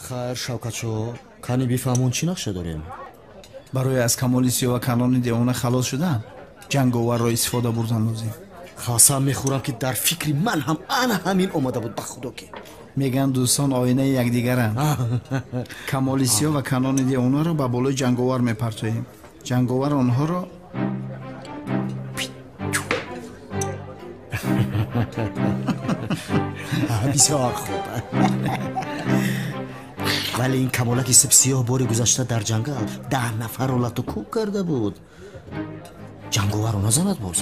Хайр, Шавкатшо, кани бифаҳмон чӣ нақша дорем? Барои аз Камоли Сиёҳ ва Канони девона халос шудан ҷанговарро истифода бурдан лозим. Қасам мехӯрам, ки дар фикри ман ҳам ана ҳамин омада буд, ба худо ки. Мегӯянд, дӯстон оинаи якдигаранд. Камоли Сиёҳ ва Канони девонаро ба болои ҷанговар мепартоем. Ҷанговар онҳоро Бисёр хуб. Вале ин камолаки сипсиёҳ бори гузашта дар ҷангал 10 нафарро лату кӯб карда буд. Ҷанговарро назанад боз?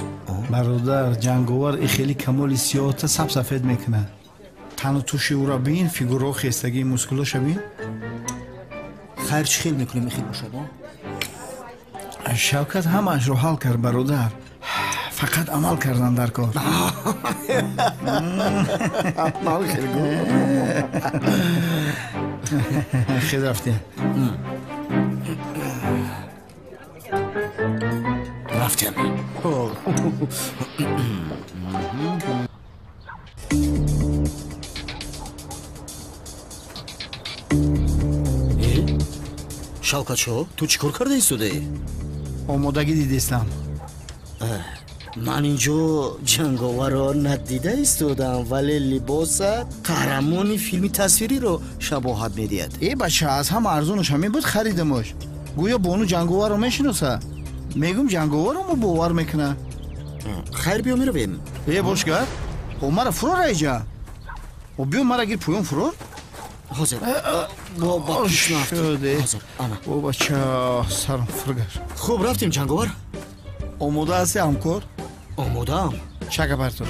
Бародар, ҷанговар и хеле камоли сиёҳта сабсафед мекунад. Тану туши ӯро бин, фигурао, хестагии мускулоша бин. Хайр, чӣ хел мекунем, ихел бошад? Шавкат ҳамаашро ҳал кард, бародар. Фақат амал кардан дар кор. Хел рафтем. Рафтем. Шавкатшо, ту чӣ кор карда истодаӣ? Омодагӣ дидистам. Ман инҷо ҷанговарро надида истодам, вале либоса қаҳрамони филми тасвириро шабоҳат медиҳад. Э бача, аз ҳама арзонаш ҳамин буд, харидамош. Гӯё бону ҷанговарро мешиноса. Мегӯм, ҷанговарро мо бовар мекунад. Хайр, биё меравем. Э бошгар, о мара фурор айҷа. О биё мара гир поён фурор. Ҳозир. Ба пушт нафт. Ҳозир, ана. О бача, сарам фургар. Хуб, рафтем, ҷанговар. Омода ҳасти, ҳамкор? Омодаам. Чака партор.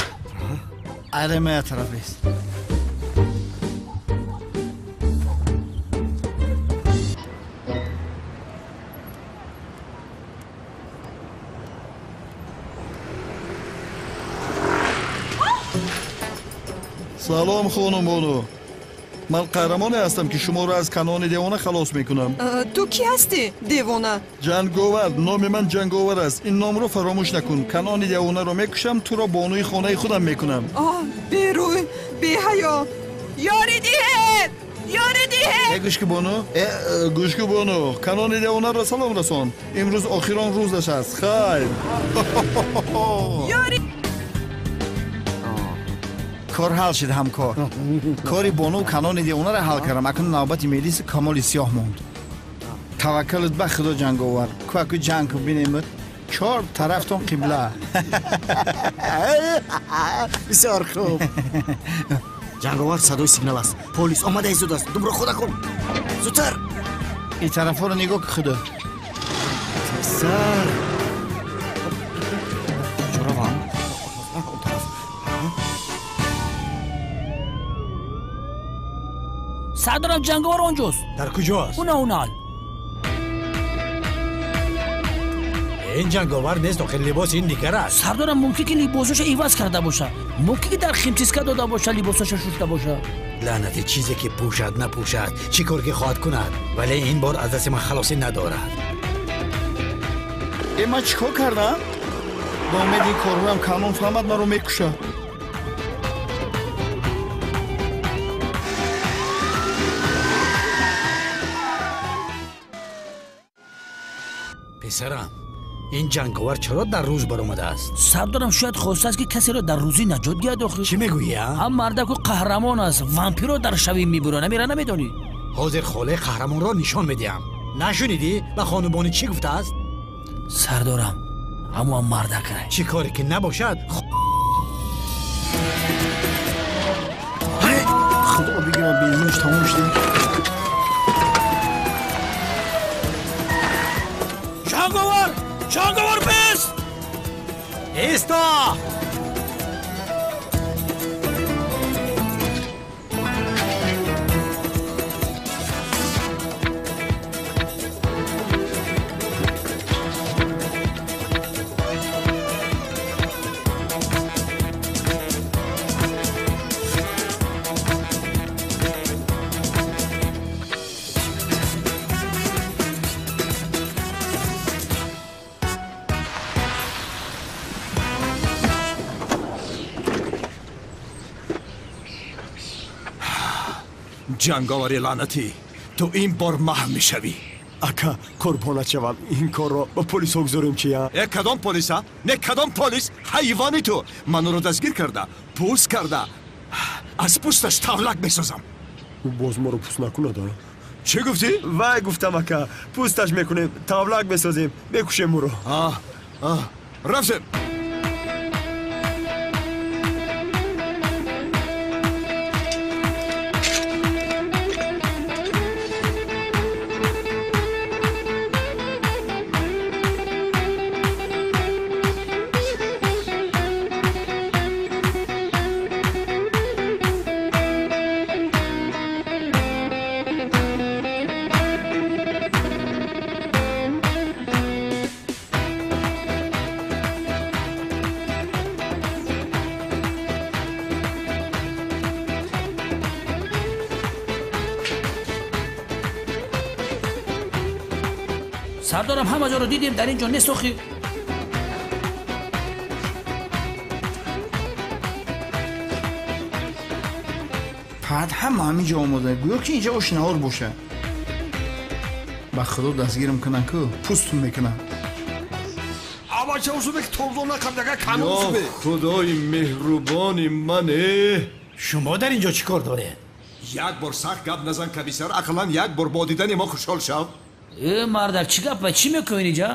Айремая тараф бест. Салом, хонум бону. Ман қаҳрамоне ҳастам, ки шуморо аз Канони девона халос мекунам. Ту кӣ ҳастӣ, девона? Ҷанговар. Номи ман Ҷанговар аст. Ин номро фаромӯш накун. Канони девонаро мекушам, туро бонуи хонаи худам мекунам. Оҳ, берӯй, беҳаё! Ёрӣ диҳед! Ёрӣ диҳед! Э гӯшки бону? Э гӯшки бону, Канони девонаро салом расон. Имрӯз охирон рӯзаш аст. Хайр. Ёрӣ. Кор ҳал шуд, ҳамкор. Кори бону Канони девонаро ҳал кардам. Акнун навбати мелиси Камоли Сиёҳ монд. Таваккалут ба худо, ҷанговар. Кӯаку ҷанг бинемуд. Чор тарафтон қибла. Бисёр хуб. Ҷанговар, садои сигнал аст. Полис омада истодааст. Думро хода кун. Зудтар. Ин тарафҳоро нигоҳ ки, худо. Тезтар. Куҷо равам? Он тараф. Сардарам, ҷанговар онҷост. Дар куҷост? Уна унал. Ин ҷанговар нест, охир либоси ин дигар аст. Сардарам, мумкин ки либосоша иваз карда боша. Мумкин ки дар химчистка дода боша, либосоша шушта боша. Лаънати чизе ки пӯшад напӯшад, чӣ кор ки хоҳад кунад, вале ин бор аз дасти ман халосӣ надорад. Э ман чӣ кор кардам? Ба умеди ин корҳоям Канон фаҳмад, маро мекушад. Писарам, ин ҷанговар чаро дар рӯз баромадааст? Сардарам, шояд хостааст, ки касеро дар рӯзӣ наҷот диҳад охир. Чӣ мегӯӣ, а? Ҳам мардаку қаҳрамон аст, вампирро дар шавӣ мебурад, намера намедонӣ? Ҳозир холаи қаҳрамонро нишон медиҳам. Нашунидӣ ба хонумбонӣ чӣ гуфтааст? Сардорам, ҳамоам мардакай. Чӣ коре ки набошад. Худо бигирад, бензинаш тамом шуда. Ҷанговар! Ҷанговар, бест! Исто! Ҷанговари лаънатӣ, ту ин бор маҳв мешавӣ. Ака, қурбонат шавам, ин корро ба полисҳо гузорем чия? Э, кадом полиса? Не, кадом полис? Ҳайвони ту! Ман ӯро дастгир карда, пӯст карда, аз пӯсташ тавлак месозам. Ӯ боз моро пӯст накунад, а? Чӣ гуфтӣ? Вай, гуфтам, ака, пӯсташ мекунем, тавлак месозем, мекушем ӯро. Рафтем. Сардорам, ҳама ҷоро дидем, дар ин ҷо нест охи. Пад ҳама ҳамин ҷо омода, гӯё ки инҷа ош наҳор боша. Ба худо дастгирам кунанд ку, пӯстум мекунанд. Ё худои меҳрубони мане! Шумо дар ин ҷо чӣ кор доред? Як бор сахт гап назан, комиссар, ақаллан як бор бо дидани мо хушҳол шав. Э, мардак, чӣ гап, чӣ мекунӣ инҷа?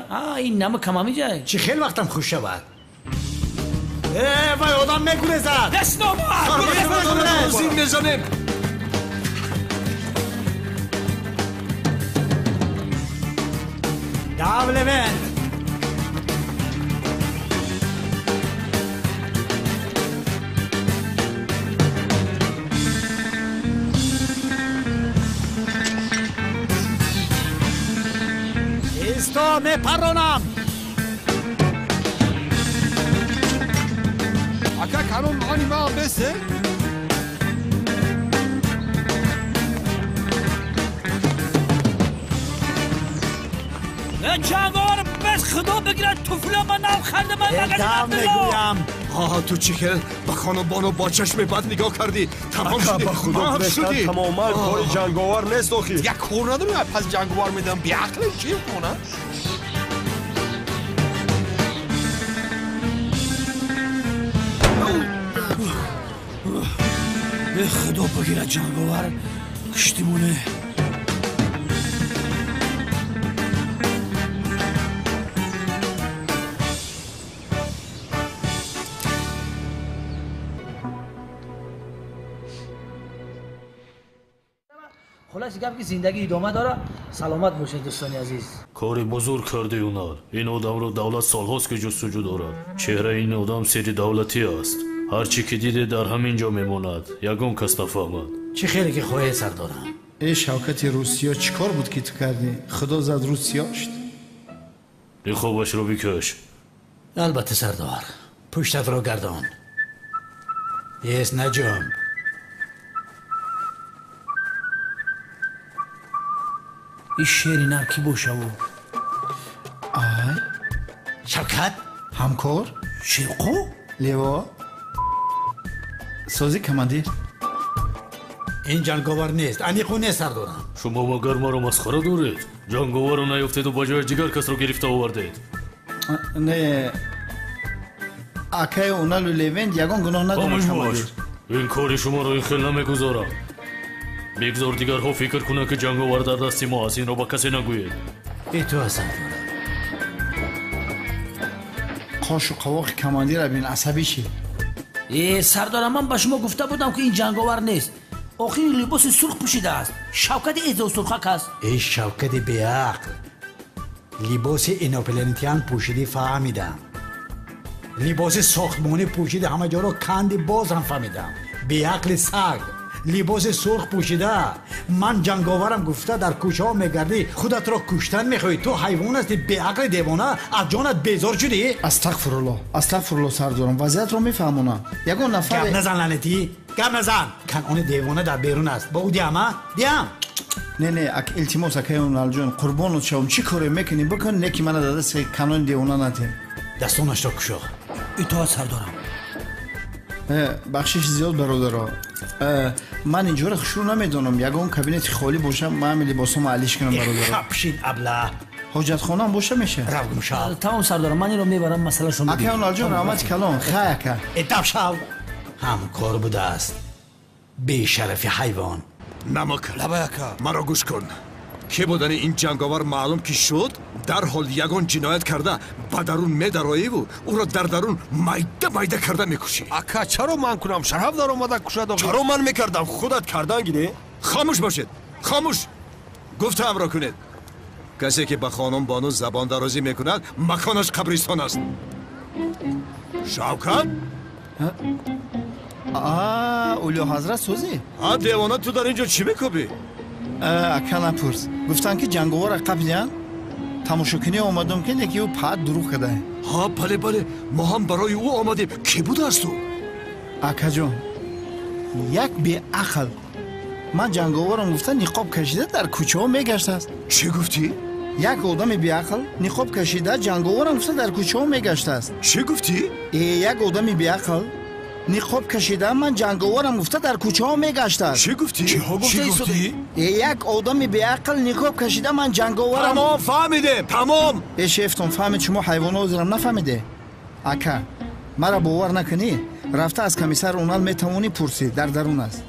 Ин нама камам инҷа. Чӣ хел вақтам хуш шавад? Э, вай одам мегурезад. Даст номард! Зин мезанем. Дав, Левент! Исто, мепаронам! Ака, канон мани ма бесе? Ҷанговар, бес худо бигирад, туфла ба нав харда, ман дав мегӯям. Ту чӣ хел ба хонубону бо чашми бад нигоҳ кардӣ? Тамом шудӣ, ба худо маҳв шудӣ. Тамоман кори ҷанговар нест охи. Як кор надорем, пас ҷанговар медам, беақлем чӣ хона? Худо бигирад, ҷанговар, куштимоне. Хулоси гап ки зиндагӣ идома дорад. Саломат бошед, дӯстони азиз. Кори бузург кардӣ, Унал. Ин одамро давлат солҳост ки ҷустуҷӯ дорад. Чеҳраи ин одам сири давлатӣ аст. Ҳар чӣ ки диде дар ҳамин ҷо мемонад, ягон кас нафаҳмад. Чӣ хеле ки хоҳед, сардорам. Э, Шавкати Русиё, чӣ кор буд ки ту кардӣ? Худо зад, Русиё шуд. Ниқобашро бикаш. Албатта, сардор. Пуштатро гардон. Ес, наҷумб. Ин шери нар кӣ бошаву? Ай, Шавкат? Ҳамкор? Шерқо? Лево? Сози, командир. Ин ҷанговар нест, аниқу нест, сардорам. Шумо магар маро масхара доред? Ҷанговарро наёфтеду ба ҷояш дигар касро гирифта овардед. Не, акаи Уналу Левент ягон гуноҳ надорад, Хомӯш бош. командир. Ин кори шуморо ин хел намегузорам. Бигзор дигарҳо фикр кунанд, ки ҷанговар дар дасти мо аст. Инро ба касе нагӯед. Итоат, сардорам. Қошу қавоқи командира бин, асабӣ шид. Э, сардорам, ман ба шумо гуфта будам, ки ин ҷанговар нест. Охири либоси сурх пӯшидааст, Шавкати эзосурхак аст. Эй, Шавкати беақл, либоси инопланетян пӯшидӣ, фаҳмидам. Либоси сохтмонӣ пӯшиди, ҳама ҷоро канди, боз ҳам фаҳмидам. Беақли саг, либоси сурх пӯшида, ман ҷанговарам гуфта дар кӯчаҳо мегардӣ, худатро куштан мехоҳӣ. Ту ҳайвон ҳастӣ, беақли девона, аз ҷонат безор шудӣ. Астағфирулло, астағфирулло, сардорам, вазъиятро мефаҳмонам. Ягон Гап нафаре назан, лаънатӣ, гап назан. Канъони девона дар берун аст, ба ӯ диҳам, а? Диҳам? Не, не, илтимос, акаи Уналҷон, қурбонот шавам, чӣ коре мекунӣ бикун, не ки мана дар дасти канони девона надем. Дастонашро кушо. Итоат, сардорам. Бахшиши зиёд, бародаро. Ман инҷоро хушрӯ намедонам. Ягон кабинети холӣ бошам, ман ҳамин либосҳомо алиш кунам бародаро. Хапшид абла. Ҳоҷатхонаам боша меша? Рав гумшав. Тамом сардорам, ман инро мебарам, масъалашро мебинам. Ака Оналҷон, раҳмати калон. Хай ака. Этап шав. Ҳамкор будааст. Бешарафи ҳайвон. Намак. Лабай ака. Маро гӯш кун. Ки будани ин ҷанговар маълум ки шуд, дарҳол ягон ҷиноят карда ба дарун медароиву ӯро дар дарун майда майда карда мекушӣ. Ака, чаро ман кунам? Шараф даромада кушад. Чаро ман мекардам? Худат кардан гире. Хомӯш бошед, хомӯш. Гуфтаамро кунед. Касе ки ба хонум бону забон дарозӣ мекунад, маконаш қабристон аст. Шавкат? Улё ҳазрат сӯзӣ? А девона, ту дар ин ҷо чӣ мекӯбӣ? Ака, напурс. Гуфтанд ки ҷанговарро қапидиянд, тамошокунӣ омадам, ки леки ӯ паат дурӯғ кардае. Ҳа, бале, бале, мо ҳам барои ӯ омадем. Кӣ будааст ӯ? Акаҷон, як беақл ман ҷанговарам гуфта ниқоб кашида дар кӯчаҳо мегаштааст. Чӣ гуфтӣ? Як одами беақл ниқоб кашида ҷанговарам гуфта дар кӯчаҳо мегаштааст. Чӣ гуфтӣ? Як одами беақл ниқоб кашида ман ҷанговарам гуфта дар кӯчаҳо мегаштааст. Чӣ гуфтӣ? Чӣ гуфтӣ? Як одами беақл ниқоб кашида ман ҷанговарам. Тамом, фаҳмидем, тамом. Э, шефтон фаҳмид, шумо ҳайвонҳо ҳозирам нафаҳмиде. Ака, маро бовар накунӣ, рафта аз комиссар Унал метавонӣ пурсӣ, дар дарун аст.